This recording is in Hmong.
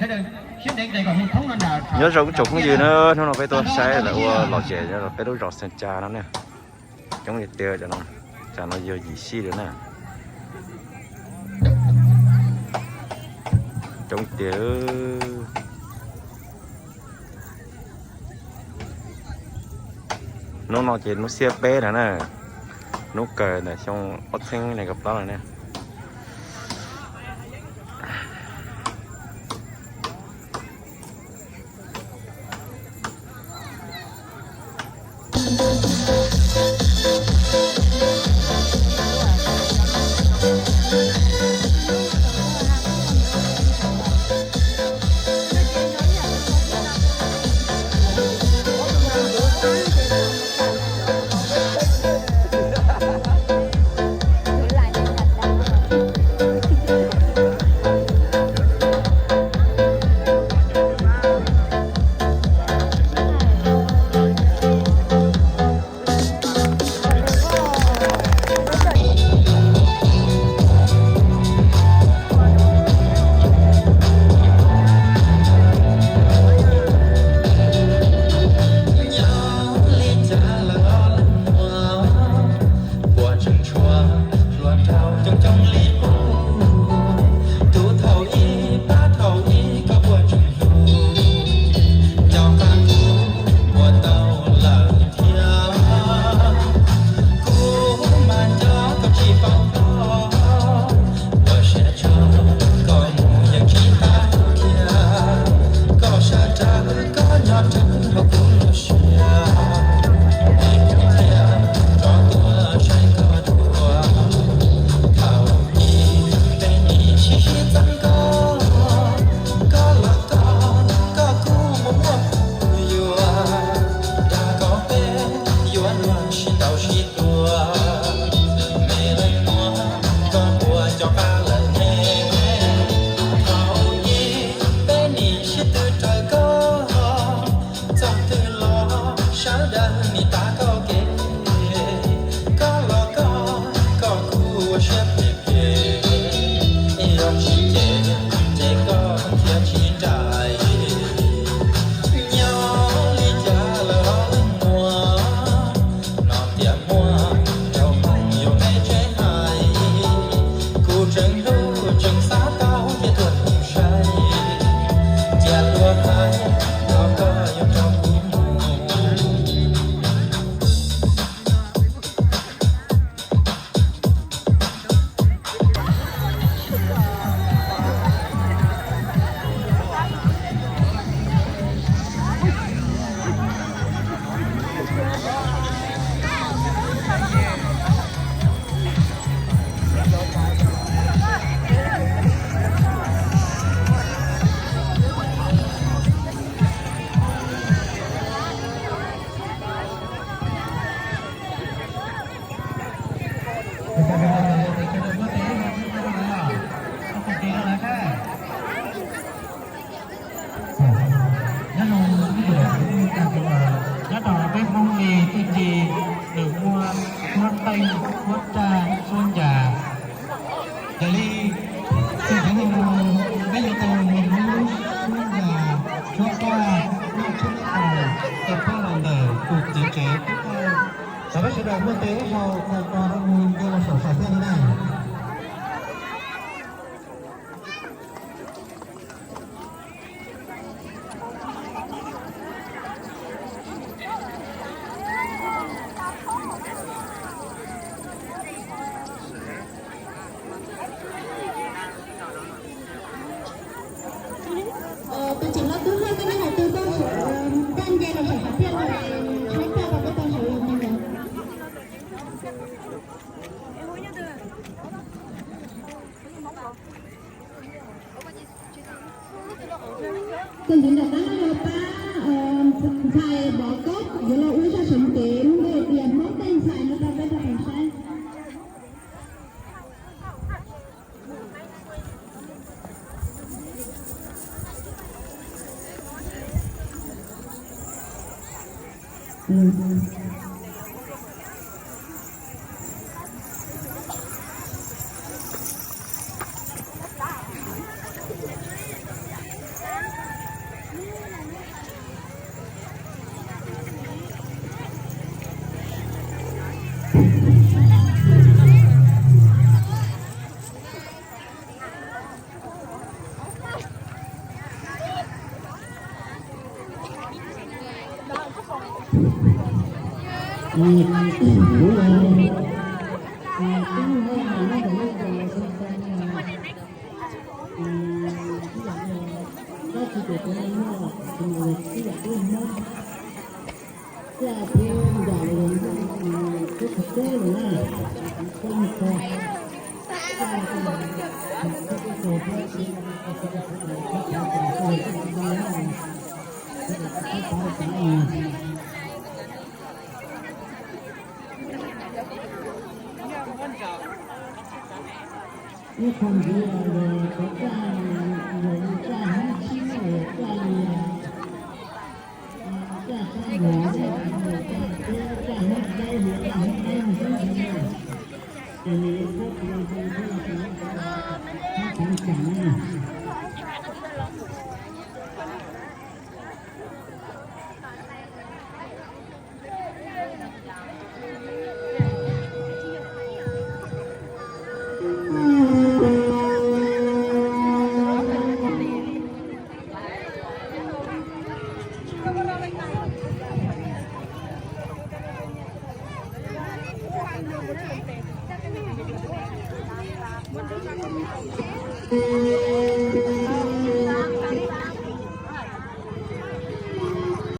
Nyob zoo ib tsoom phooj ywg na, hnub no peb tuaj saib lawv ua lom zem peb lub zos Xeev Tsa no na. Coob tiag tiag, cas no yog yim sij lawm na. Coob tiag. Hnub no ces hnub xiab peb no na, hnub kawg ntawm xyoo ob txhiab nees nkaum plaub no na. Nyob zoo ib tsoom phooj ywg, nyob rau peb Hmoob li txuj ci nws muaj huab teej, huab raj, huab ncas. Yog li, txij hnub no peb yuav tau mloog lub suab ncas, suab raj, lub tshiab tau tes pab los ntawm tus txiv tsev tub raj. Thov peb sawv daws muaj tes ib zaug txais tos rau nws nce los saum xwb thiaj li na. Tus tseem no twb hais koj nej hais tus toj saum, koj nce los saum qhov tiaj los tshaib plab rau koj tau sawv los mus ntawd. Tus ntxiv nram qab no yog pab ntxhais Pov Koob, yuav los ua ib zaj seev cev lub npe tias Hmoob tej ntxhais no rau peb tau saib. Ib qho ntxiv los cov caj los caj hoob tsib los caj li caj sab nraud, caj teb, caj hoob dawb, caj hoob dawb xwb ntag. Ces nws yuav kub tus zoo zoo thiab, hoob thav cas na.